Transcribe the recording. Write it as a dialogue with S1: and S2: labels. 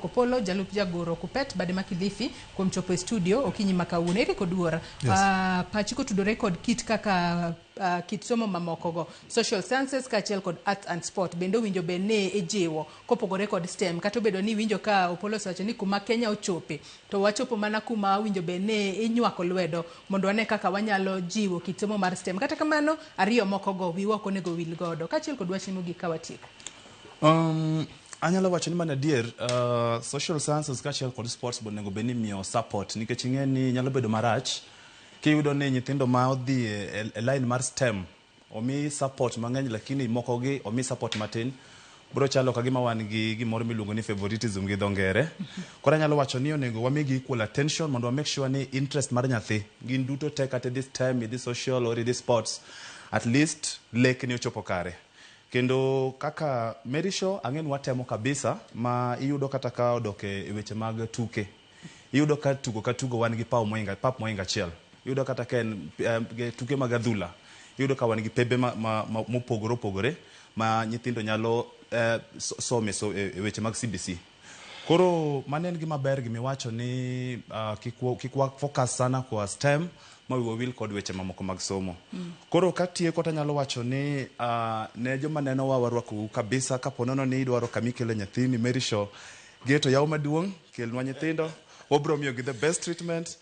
S1: Opolo, jalup jagoro Kupet bade ma Kilifi kuom chopo e studio okinyi ma kawuono. Eric Oduor,
S2: Yes.
S1: Pachi kotudore kod kit kaka kit somo mamoko go, social sciences kaachiel kod arts and sport bende owinjo bed ni ijiwo kopogore kod STEM, kata obedo ni iwinjo ka Opolo osewacho ni kuma Kenya ochope to wachopo mana kuma owinjo bed ni inywako lwedo mondo wane kaka wanyalo jiwo kit somo mar STEM. Kata kamano ariyo moko go wiwa ok onego wil godo. Kaachiel kod wachni mogik ka watieko.
S2: Anyalo wacho ni mana adier, social sciences kaachiel kod sports be onego bed ni imiyo support, nikech ing'e ni nyalo bedo marach kiyudo ni nyithindo ma odhi e line mar STEM omi support mang'eny, lakini moko gi omi support matin. Bro chalo ka gima wan gi gimoro miluongo ni favoritism gi dho ngere. Koro anyalo wacho ni onego wamigi equal attention mondo wa make sure ni interest mar nyathi gin duto te, kata idhi STEM, idhi social or idhi sports, at least lekni ochopo kare. Kendo kaka Mary Shaw, ang'e ni watemo kabisa ma iyudo kata ka odok e weche mag tuke, iyudo ka tugo ka tugo wan gi paw moinga, pap moinga achiel. Iyudo kata ka en tuke mag adhula, iyudo ka wan gi pepe ma mopogore opogore ma nyithindo nyalo some so, e weche mag CBC. Koro mano en gima ber gimiwacho ni kik wa focus sana kwa STEM ma wiwa wil kod weche mamoko mag somo. Koro katieko tanyalo wacho ni ne joma nenowa, warwakou kabisa. Kapo nono ni idwaro kama ikele nyathini, Mary Shaw geto yaw maduong', kelnwa nyithindo, wabro miyogi the best treatment.